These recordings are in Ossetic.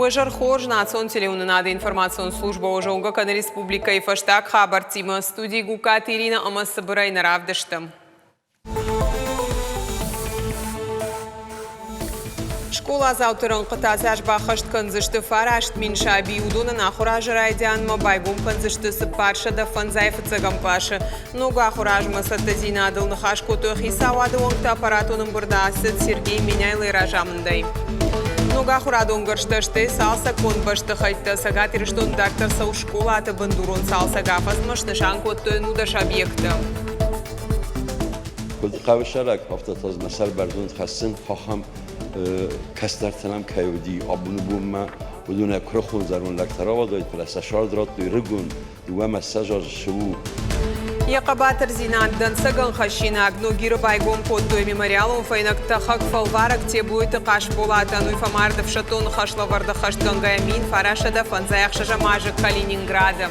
Уӕ зӕр хорз, национ телеуынынады информацион службӕ уӕ зонгӕ кӕны республикӕйы фӕстаг хабӕрттимӕ. Студийы Гугкаты Иринӕ ӕмӕ цыбырӕй нӕ равдысты. Скъоладзауты рӕнхъытӕ цас баххӕст кӕндзысты 9000 саби, уыдонӕн ахуыр азы райдианмӕ байгом кӕндзысты 405 фыццӕгӕм къласы. Ног ахуыр азмӕ цӕттӕдзинадыл ныхас кодтой хицауады уӕнгты аппаратон ӕмбырды ацыд Сергей Меняйлойы разамындӕй. Ног ахуырадон гӕрзтӕ стӕй цалцӕггонд бӕстыхӕйттӕ Цӕгат Ирыстоны дарддӕр цӕуы скъолаты бындурон цалцӕг афӕдзмӕ снысан кодтой 19 объекты. Куыд хъӕуысӕрӕг, афтӕ та мӕ сӕр бӕрзонд хӕссын, ахӕм кӕстӕртӕ нӕм кӕй уыди абоны бонмӕ, уыдонӕй куырыхон зӕронд лӕгтӕ рауадой, фӕлӕ сӕ сӕрд радтой рыгон, дыууӕмӕ ссӕдз азы цы у. Йӕ хъӕбатырдзинад дӕнцӕгӕн хӕссинаг Ногиры байгом кодтой мемориалон фӕйнӕг тӕхӕг фӕлварӕг Теблойты Хъасболатӕн. Уый фӕмард ӕфсӕддон хӕслӕвӕрды хӕстгӕнгӕйӕ 1956 азы Калининграды.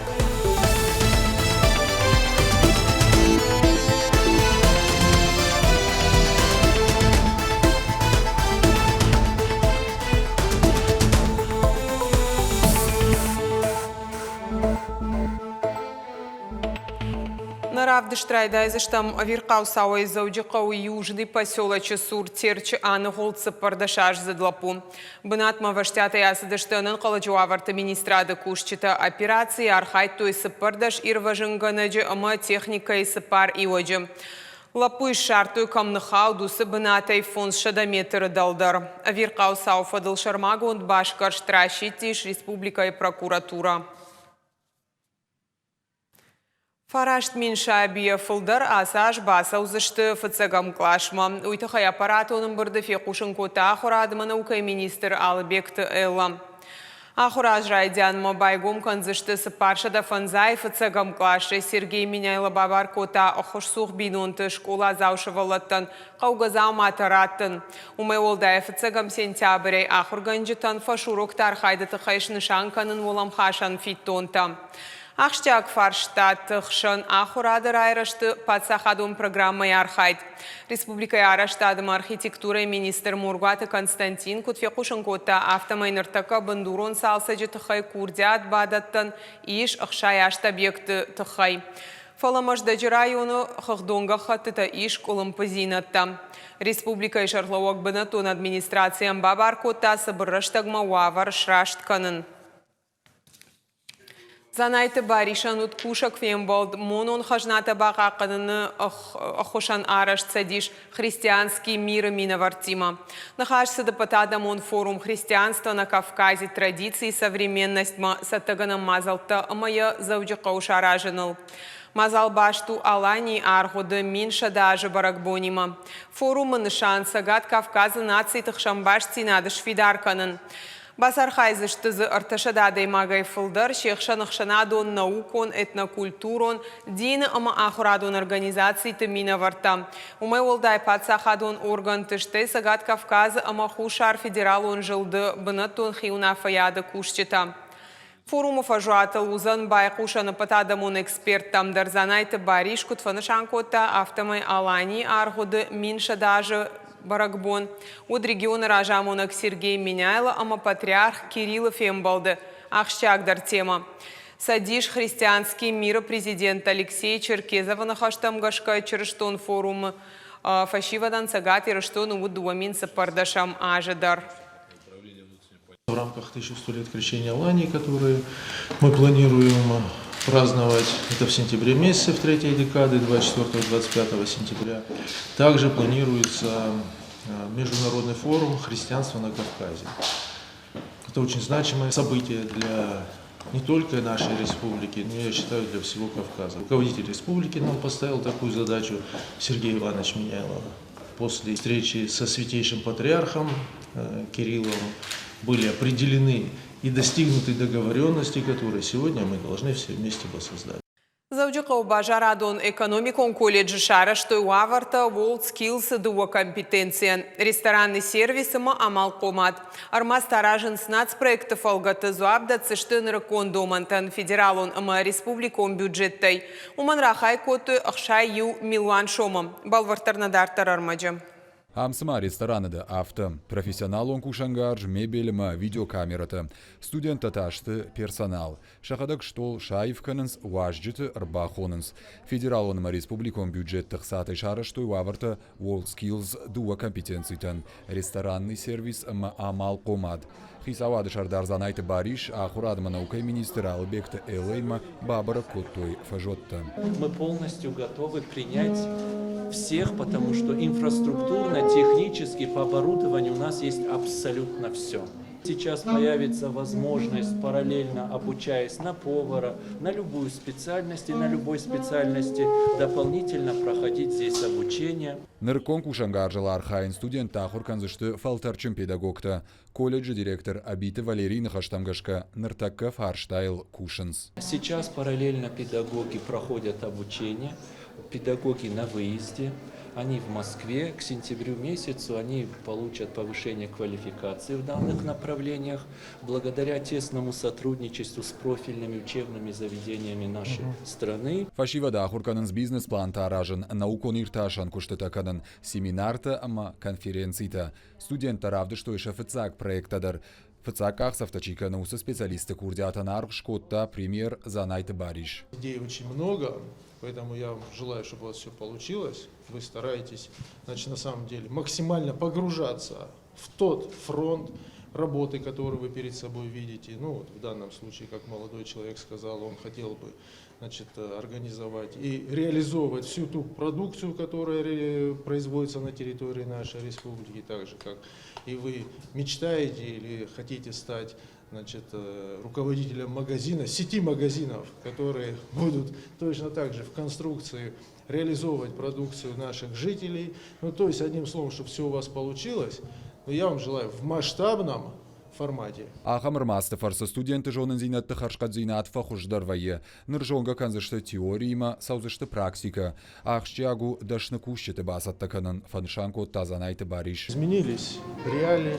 Нӕ равдыст райдайдзыстӕм ӕвирхъау цауӕй Дзӕуджыхъӕуы Южный поселочы цур Терчы аныгъуылд цыппӕрдӕсаздзыд лӕппу. Бынатмӕ ӕвӕстиатӕй ацыдысты ӕнӕнхъӕлӕджы уавӕрты министрады кусджытӕ. Операцийы архайдтой 14 ирвӕзынгӕнӕджы ӕмӕ техникӕйы цыппар иуӕджы. Лӕппуйы ссардтой, кӕм ныххауд, уыцы бынатӕй 500 метры дӕлдӕр. Ӕвирхъау цауы фӕдыл сӕрмагонд басгӕрст расидтис республикӕйы прокуратурӕ. 9000 сабийӕ фылдӕр ацы аз бацӕудзысты фыццӕгӕм къласмӕ. Уый тыххӕй аппаратон ӕмбырды фехъусын кодта ахуырад ӕмӕ наукӕйы министр Алыбегты Эллӕ. Ахуыр аз райдианмӕ байгом кӕндзысты 405 фыццӕгӕм къласы. Сергей Меняйло бабар кодта ӕххуысцух бинонты скъоладзау сывӕллӕттӕн хъӕугӕ дзауматӕ раттын. Уымӕй уӕлдай фыццӕгӕм сентябрӕй ахуыргӕнджытӕн фӕсурокты архайды тыххӕй снысан кӕнын уӕлӕмхасӕн фиддонтӕ. Ахсджиаг фарстаты хсӕн ахуырады райрӕзты паддзахадон программӕйы архайд. Республикӕйы арӕзтады ӕмӕ архитектурӕйы министр Моргуаты Константин куыд фехъусын кодта, афтӕмӕй ныртӕккӕ бындурон цалцӕджы тыххӕй курдиат бадӕттӕн ис 68 объекты тыххӕй. Фӕлӕ Мӕздӕджы районы хыгъдон гӕххӕттытӕ ис къуылымпыдзинӕдтӕ. Республикӕйы сӕргълӕууӕг бынӕттон администрацийӕн бабар кодта цыбыр рӕстӕгмӕ уавӕр сраст кӕнын. Дзанайты Барисӕн уыд кусӕг фембӕлд монон хӕзнатӕ бахъахъхъӕныны ӕххуысӕн арӕзт цӕдис «Христианский мир»-ы минӕвӕрттимӕ. Ныхас цыд ӕппӕтадӕмон форум «Христианство на Кавказе. Традиции современность»-мӕ цӕттӕгӕнӕн мадзӕлттӕ ӕмӕ йӕ Дзӕуджыхъӕуы саразыныл. Мадзал баст у Аланийы аргъуыды 1100 азы бӕрӕгбонимӕ. Форумы нысан Цӕгат Кавказы нациты хсӕн бастдзинад сфидар кӕнын. Бацархайдзысты дзы 300 адӕймагӕй фылдӕр, се хсӕн ӕхсӕнадон, наукон, этнокультурон, дины ӕмӕ ахуырадон организациты минӕвӕрттӕ. Уымӕй уӕлдай паддзахадон органты, стӕй Цӕгат Кавказы ӕмӕ Хуссар федералон зылды бынӕттон хиуынаффӕйады кусджытӕ. Форумы фӕзуатыл уыдзӕн байхъусӕн ӕппӕтадӕмон эксперттӕм дӕр. Дзанайты Барис куыд фӕнысан кодта, афтӕмӕй Аланийы аргъуыды 1100 азы бӕрӕгбон уыд регионы разамонӕг Сергей Меняйло ӕмӕ патриарх Кириллы фембӕлды ахсджиагдӕр темӕ. Цӕдис Христианский мир-ы президент Алексей Черкезовы ныхӕстӕм гӕсгӕ чырыстон форумы фӕсивӕдӕн Цӕгат Ирыстоны уыд 2014 азы дӕр. В рамках 1100 лет крещения Алании, которые мы планируем праздновать, это в сентябре месяце, в третьей декаде, 24-25 сентября, также планируется международный форум «Христианство на Кавказе». Это очень значимое событие для не только нашей республики, но я считаю для всего Кавказа. Руководитель республики нам поставил такую задачу Сергей Иванович Меняйло. После встречи со святейшим патриархом Кириллом были определены и достигнуты договоренности, которые сегодня мы должны все вместе воссоздать. Дзӕуджыхъӕуы базарадон-экономикон колледжы сарӕзтой уавӕртӕ WorldSkills-ы дыууӕ компетенцийӕн ресторанный сервис ӕмӕ амалхъомад. Ӕрмӕст аразынц нацпроекты фӕлгӕты дзуапп дӕтдзысты нырыккон домӕнтӕн федералон ӕмӕ республикон бюджеттӕй. Уымӕн рахай кодтой 61 милуан сомы. Бӕлвырддӕр нӕ дарддӕр ӕрмӕджы. Ам цыма рестораны дӕ, афтӕ. Профессионалон кусӕнгарз, мебель ӕмӕ видеокамерӕтӕ. Студенттӕ та сты персонал. Сӕхӕдӕг стол саив кӕнынц, уазджыты ӕрбахонынц. Федералон ӕмӕ республикон бюджетты хцатӕй сарӕзтой уавӕртӕ WorldSkills дыууӕ компетенцитӕн – ресторанный сервис ӕмӕ амалхъомад. Хицауады сӕрдар Дзанайты Барис, ахуырад ӕмӕ наукӕйы министр Алыбегты Эллӕимӕ бабӕрӕг кодтой фӕзуӕттӕ. Мы полностью готовы принять всех, потому что инфраструктурно, технически, по оборудованию у нас есть абсолютно все. Сейчас появится возможность, параллельно обучаясь на повара, на любую специальность и на любой специальности, дополнительно проходить здесь обучение. Нырыккон кусӕнгарзыл архайын студенттӕ ахуыр кӕндзысты фӕлтӕрдджын педагогтӕ. Колледжы директор Ӕбиты Валерийы ныхӕстӕм гӕсгӕ, ныртӕккӕ фарстайыл кусынц. Сейчас параллельно педагоги проходят обучение, педагоги на выезде, они в Москве, к сентябрю месяцу они получат повышение квалификации в данных направлениях. Благодаря тесному сотрудничеству с профильными учебными заведениями нашей страны. Фӕсивӕд ахуыр кӕнынц бизнес-плантӕ аразын, наукон-иртасӕн куыстытӕ кӕнын, семинартӕ ӕмӕ конференцитӕ. Студенттӕ равдыстой сӕ фыццаг проекттӕ дӕр. Фыццаг къахдзӕфтӕ чи кӕны, уыцы специалистты курдиатӕн аргъ скодта премьер Дзанайты Барис. Идей очень много, поэтому я вам желаю, чтобы у вас все получилось. Вы стараетесь, значит, на самом деле максимально погружаться в тот фронт работы, который вы перед собой видите. Ну, вот в данном случае, как молодой человек сказал, он хотел бы, значит, организовать и реализовывать всю ту продукцию, которая производится на территории нашей республики, так же, как и вы мечтаете или хотите стать, значит, руководителем магазина, сети магазинов, которые будут точно так же в конструкции реализовывать продукцию наших жителей. Ну, то есть, одним словом, чтобы все у вас получилось, но я вам желаю в масштабном формате. Ахӕм ӕрмадзты фӕрцы студентты зонындзинӕдты хӕрзхъӕддзинад фӕхуыздӕр вӕййы. Ныр зонгӕ кӕндзысты теориимӕ, цӕудзысты практикӕ. Ахсджиаг у дӕсны кусджыты бацӕттӕ кӕнын, фӕнысан кодта Дзанайты Барис. Изменились реалии.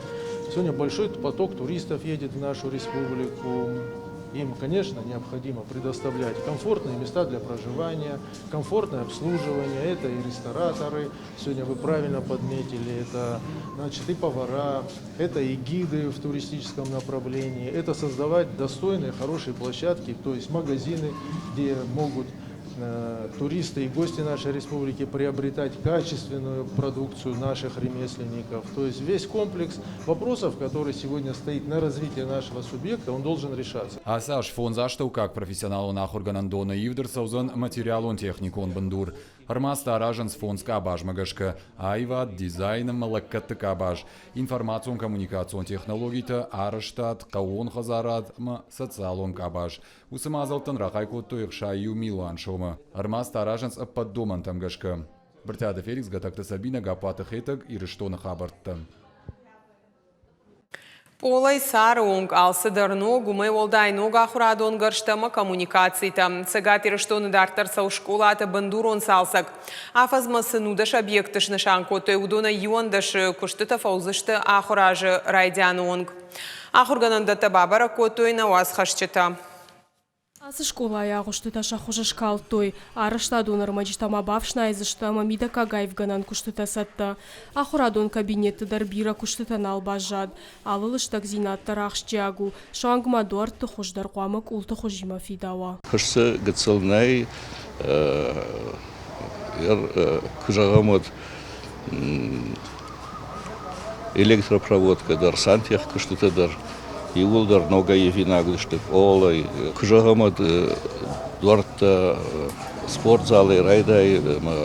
Сегодня большой поток туристов едет в нашу республику. Им, конечно, необходимо предоставлять комфортные места для проживания, комфортное обслуживание. Это и рестораторы, сегодня вы правильно подметили, это, значит, и повара, это и гиды в туристическом направлении, это создавать достойные, хорошие площадки, то есть магазины, где могут туристы и гости нашей республики приобретать качественную продукцию наших ремесленников. То есть весь комплекс вопросов, который сегодня стоит на развитие нашего субъекта, он должен решаться. Ацы аз фондз астӕуккаг профессионалон ахуыргӕнӕндоны ивд ӕрцӕудзӕн материалон-техникон бындур. Ӕрмадзтӕ аразынц фондз къабазмӕ гӕсгӕ: аивад, дизайн ӕмӕ лӕггӕдты къабаз, информацион-коммуникацион технологитӕ, арӕзтад, хъӕууон хӕдзарад ӕмӕ социалон къабаз. Уыцы мадзӕлттӕн рахай кодтой 61 милуан сомы. Ӕрмадзтӕ аразынц ӕппӕт домӕнтӕм гӕсгӕ. Брытъиаты Феликс, Гӕтӕгты Сабинӕ, Гаппуаты Хетӕг, Ирыстоны хабӕрттӕ. Пъолӕй цары онг алцыдӕр ног, уымӕй уӕлдай ног ахуырадон гӕрзтӕ ӕмӕ коммуникацитӕ. Цӕгат Ирыстоны дарддӕр цӕуы скъолаты бындурон цалцӕг. Афӕдзмӕ цы 19 объекты снысан кодтой, уыдонӕй 11-ы куыстытӕ фӕуыдзысты ахуыры азы райдианы онг. Ахуыргӕнӕндӕттӕ бабӕрӕг кодтой нӕ уацхӕсджытӕ. Ацы скъолайы агъуыстытӕ сӕ хуыз скалдтой, арӕзтадон ӕрмӕджытӕ ма бафснайдзысты ӕмӕ мидӕггаг аивгӕнӕн куыстытӕ цӕттӕ. Ахуырадон кабинетты дӕр бирӕ куыстытӕ нал баззад. Алы лыстӕгдзинад дӕр ахсджиаг у, суанг ма дуӕртты хуыз дӕр хъуамӕ къулты хуызимӕ фидауа. Куыст дзы гыццыл нӕй, куы зӕгъӕм, уӕд электропроводкӕ дӕр, сантехкуыстытӕ дӕр иууылдӕр ногӕй ивинаг уыдысты пъолӕй. Куы зӕгъӕм, уӕд дуӕрттӕ спортзалӕй райдай ӕмӕ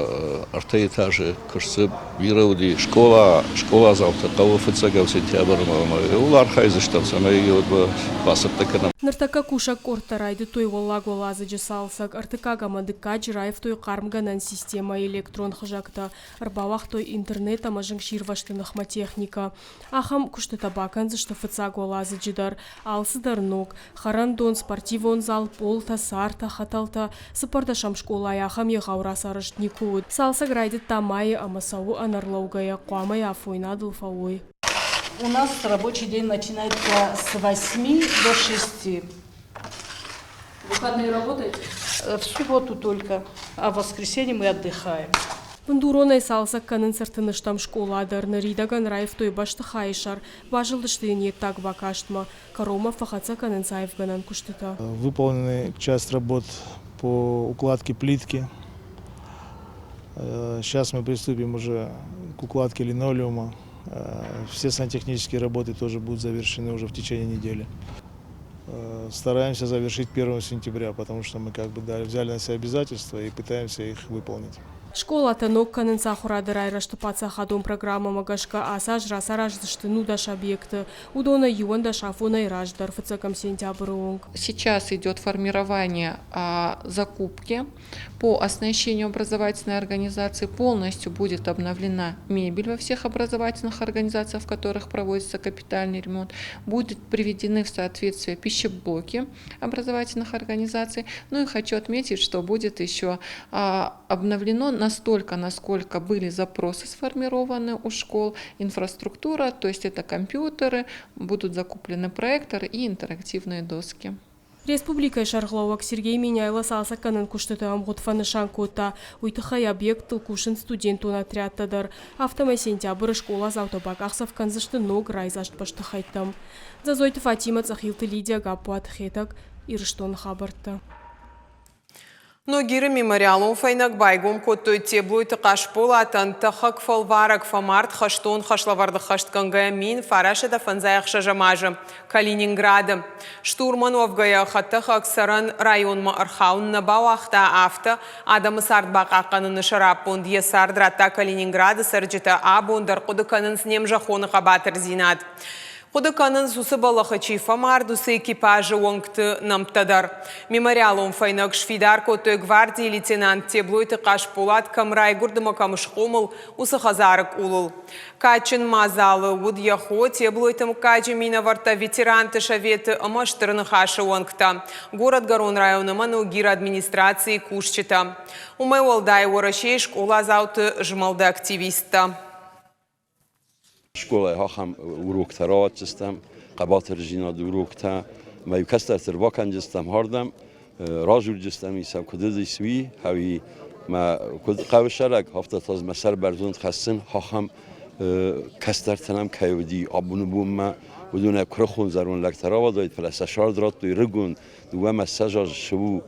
ӕртӕ этажы куыст дзы бирӕ уыди. Скъола, скъоладзаутӕ хъӕуы фыццӕгӕм сентябрмӕ ӕмӕ ууыл архайдзыстӕм, цӕмӕй бацӕттӕ кӕнӕм. Ныртӕккӕ кусӕг къордтӕ райдыдтой уӕллаг уӕладзыджы цалцӕг, ӕртыккаг ӕмӕ дыккаджы раивтой хъармгӕнӕн системӕйы электрон хызӕгтӕ, ӕрбауагътой интернет ӕмӕ зынгсирвӕзты ныхмӕ техникӕ. Ахӕм куыстытӕ бакӕндзысты фыццаг уӕладзыджы дӕр. Алцыдӕр ног. Хӕрӕндон, спортивон зал, пъолтӕ, цартӕ, хӕтӕлтӕ. Цыппӕрдӕсӕм скъолайы ахӕм егъау рацарӕзт никуы уыд. Цалцӕг райдыдта майы ӕмӕ цӕуы ӕнӕрлӕугӕйӕ, хъуамӕ йӕ афойнадыл фӕуой. У нас рабочий день начинается с 8 до 6. В выходные работаете? В субботу только, а в воскресенье мы отдыхаем. Бындуронӕй цалцӕг кӕнынц ӕртынӕстӕм скъола дӕр. Ныридӕгӕн раивтой бӕстыхайы сӕр, базылдысты йын йе ддаг бакастмӕ. Кӕронмӕ фӕхӕццӕ кӕнынц аивгӕнӕн куыстытӕ. Выполнены часть работ по укладке плитки. Сейчас мы приступим уже к укладке линолеума. Все сантехнические работы тоже будут завершены уже в течение недели. Стараемся завершить 1 сентября, потому что мы как бы да, взяли на себя обязательства и пытаемся их выполнить. Скъолатӕ ног кӕнынц ахуырады райрӕзты паддзахадон программӕмӕ гӕсгӕ ацы аз рацараздзысты 19 объекты, уыдонӕй 11 афонӕй раздӕр, фыццӕгӕм сентябры онг. Сейчас идет формирование закупки по оснащению образовательной организации. Полностью будет обновлена мебель во всех образовательных организациях, в которых проводится капитальный ремонт. Будут приведены в соответствие пищеблоки образовательных организаций. Ну и хочу отметить, что будет еще обновлено настолько, насколько были запросы сформированы у школ, инфраструктура, то есть это компьютеры, будут закуплены проекторы и интерактивные доски. Республикӕйы сӕргълӕууӕг Сергей Меняйло цалцӕггӕнӕн куыстыты ӕмгъуыд фӕнысан кодта. Уый тыххӕй объекттыл кусынц студентон отрядтӕ дӕр. Афтӕмӕй сентябры скъоладзаутӕ бакъахдзӕф кӕндзысты ног райдзаст бӕстыхӕйттӕм. Дзӕдзойты Фатимӕ, Цъӕхилты Лидия, Гаппуаты Хетӕг, Ирыстоны хабӕрттӕ. Ногиры мемориалон фӕйнӕг байгом кодтой Теблойты Хъасболатӕн. Тӕхӕг-фӕлварӕг фӕмард хӕстон хӕслӕвӕрды хӕстгӕнгӕйӕ 1956 азы Калининграды. Штурман уӕвгӕйӕ хӕдтӕхӕг цӕрӕн районмӕ ӕрхауын нӕ бауагъта, афтӕ адӕмы цард бахъахъхъӕныны сӕраппонд йӕ цард радта Калининграды цӕрджытӕ абон дӕр хъуыды кӕнынц не мзӕххоны хъӕбатырдзинад. Хъуыды кӕнынц, уыцы бӕллӕхы чи фӕмард, уыцы экипажы уӕнгты нӕмттӕ дӕр. Мемориалон фӕйнӕг сфидар кодтой гвардийы лейтенант Теблойты Хъасболат кӕм райгуырд ӕмӕ кӕм схъомыл, уыцы хӕдзары къулыл. Кадджын мадзалы уыд йӕ хо Теблойты мыггаджы минӕвӕрттӕ, ветеранты советы ӕмӕ Стыр Ныхасы уӕнгтӕ, Горӕтгӕрон районы ӕмӕ Ногиры администрацийы кусджытӕ. Уымӕй уӕлдай Уӕрӕсейы скъоладзауты змӕлды активисттӕ. Скъолайы ахӕм уроктӕ рауадздзыстӕм, хъӕбатырдзинады уроктӕ, ӕмӕ-иу кӕстӕрты ӕрбакӕндзыстӕм ардӕм, радзурдзыстӕм сӕм, куыд уыдис уый, ӕви мӕ куыд хъӕуы сӕрӕг, афтӕ та мӕ сӕр бӕрзонд хӕссын, ахӕм кӕстӕртӕ нӕм кӕй уыди абоны бонмӕ, уыдонӕй куырыхон зӕронд лӕгтӕ рауадаид, фӕлӕ сӕ сӕрд радтой рыгон, дыууӕ мӕ ссӕдз азы цы у,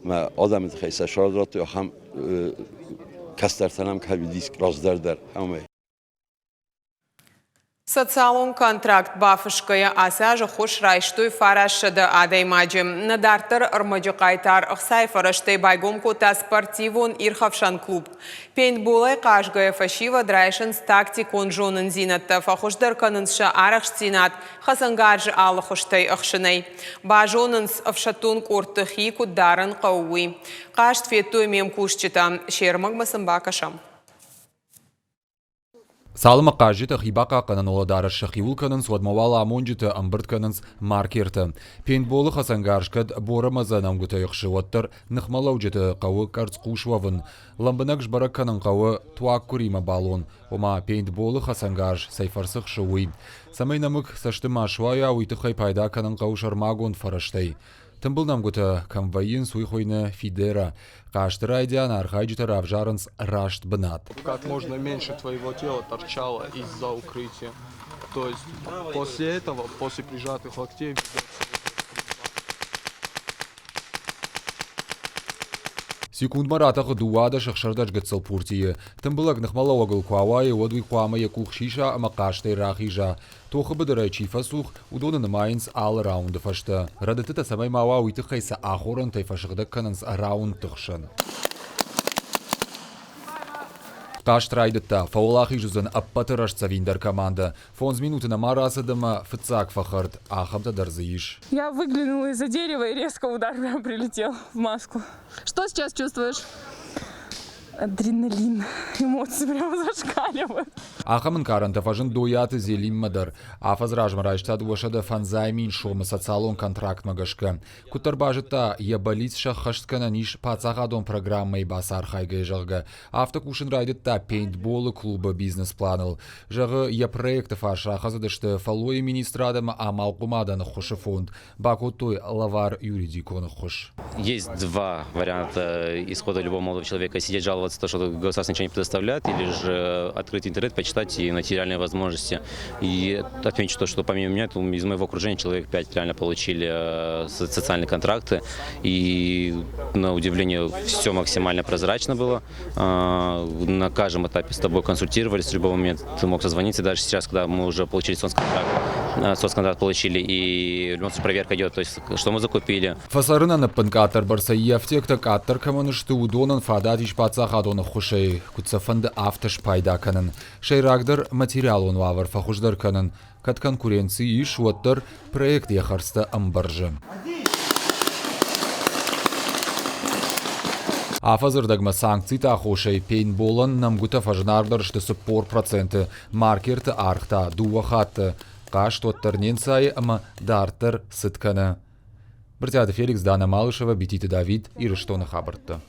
мӕ адӕмы тыххӕй сӕ сӕрд радтой, ахӕм кӕстӕртӕ нӕм кӕй уыдис раздӕр дӕр, ӕмӕ Социалон контракт бафысгӕйӕ ацы азы ххуыс райстой 900 адӕймаджы. Нӕ дарддӕры ӕрмӕджы хъайтар ӕхцайы фӕрӕзтӕй байгом кодта спортивон ирхӕфсӕн клуб. Пейнтболӕй хъазгӕйӕ фӕсивӕд райсынц тактикон зонындзинӕдтӕ, фӕхуыздӕр кӕнынц сӕ арӕхстдзинад хӕцӕнгарзы алы хуызтӕй ӕхсынӕй. Базонынц, ӕфсӕддон къордты хи куыд дарын хъӕуы, уый. Хъазт федтой ме мкусджытӕ. Се рмӕгмӕ сын бакӕсӕм. Цалынмӕ хъазджытӕ хи бахъахъхъӕнӕн уӕлӕдарӕс сӕхиуыл кӕнынц, уӕдмӕ уал амонджытӕ ӕмбырд кӕнынц маркертӕ. Пейнтболы хӕцӕнгарз кӕд борӕмӕдзӕ нӕмгуытӕй ӕхсы, уӕддӕр ныхмӕлӕуджыты хъӕуы къӕрцхъус уӕвын. Лӕмбынӕг сбӕрӕг кӕнын хъӕуы туаггуыримӕ балон, ома пейнтболы хӕцӕнгарз цӕй фӕрцы хсы, уый. Цӕмӕй нӕмыг цӕсты ма суайа, уый тыххӕй пайда кӕнын хъӕуы сӕрмагонд фӕрӕзтӕй. Тымбыл нӕмгуытӕ кӕм вӕййынц, уый хуыйны Фидера. Хъазты райдиан архайджытӕ равзарынц раст бынат. Как можно меньше твоего тела торчало из-за укрытия. То есть после этого, после прижатых локтей, Секундмӕ ратӕхы 12 16 гыццыл пуртийы. Тымбылӕг ныхмӕлӕууӕгыл куы ауайы, уӕд уый хъуамӕ йӕ къух сиса ӕмӕ хъазтӕй рахиза. Тохы быдырӕй чи фӕцух, уыдоны нымайынц алы раунды фӕстӕ. Рӕдыдтытӕ цӕмӕй ма уа, уый тыххӕй сӕ ахорӕнтӕй фӕсыгъдӕг кӕнынц раундты хсӕн. Хъазт райдыдта, фӕуӕлахиз уыдзӕн ӕппӕты рӕстдзӕвиндӕр командӕ. Фондз минуты нӕма рацыд ӕмӕ фыццаг фӕхӕрд, ахӕмтӕ дӕр дзы ис. Я выглянула из-за дерева и резко удар прям прилетел в маску. Что сейчас чувствуешь? Адреналин, эмоции прямо зашкаливают. Ахӕм ӕнкъарӕнтӕ фӕзынд Дойаты Зелиммӕ дӕр. Афӕдз размӕ райста 250 000 сомы социалон контрактмӕ гӕсгӕ. Куыддӕр базыдта, йӕ бӕллиц сӕххӕст кӕнӕн ис паддзахадон программӕйы бацархайгӕйӕ, зӕгъгӕ, афтӕ кусын райдыдта пейнтболы клубы бизнес-планыл. Зӕгъы, йӕ проекты фарс рахӕцыдысты фӕллойы министрад ӕмӕ амалхъомадӕн ӕххуысы фонд, бакодтой лӕвар юридикон ӕххуыс. Есть два варианта исхода любого молодого человека. Сидеть жаловаться, то, что государство ничего не предоставляет, или же открыть интернет, почитать и найти реальные возможности. И отмечу то, что помимо меня, из моего окружения человек 5 реально получили социальные контракты. И на удивление все максимально прозрачно было. На каждом этапе с тобой консультировались, в любой момент ты мог созвониться. Даже сейчас, когда мы уже получили соцконтракт, соцконтракт получили, и в любом случае проверка идет, то есть что мы закупили. Фӕцӕрынӕн ӕппынкъаддӕр бӕрцӕй йӕ ӕфтиӕгтӕ къаддӕр кӕмӕн сты, уыдонӕн фадат ис паддзахадон ӕххуысӕй, куыд сӕ фӕнды, афтӕ спайда кӕнын. Сӕйрагдӕр материалон уавӕр фӕхуыздӕр кӕнын. Кӕд конкуренци ис, уӕддӕр проект йӕ хӕрдзтӕ ӕмбӕрзы. Афӕдзы рдӕгмӕ санкциты аххосӕй пейнтболӕн нӕмгуытӕ фӕзынаргъдӕр сты 40%, маркерты аргъ та дыууӕ хатты. Хъазт уӕддӕр не нцайы ӕмӕ дарддӕр цыд кӕны. Брытъиаты Феликс, Дана Малышева, Бититы Давид, Ирыстоны хабӕрттӕ.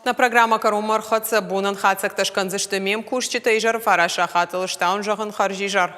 Нӕ программӕ кӕронмӕ ӕрхӕццӕ. Бонӕн хатдзӕгтӕ скӕндзысты ме мкусджытӕ изӕры фараст сахатыл. Стаун зӕгъын хӕрзизӕр.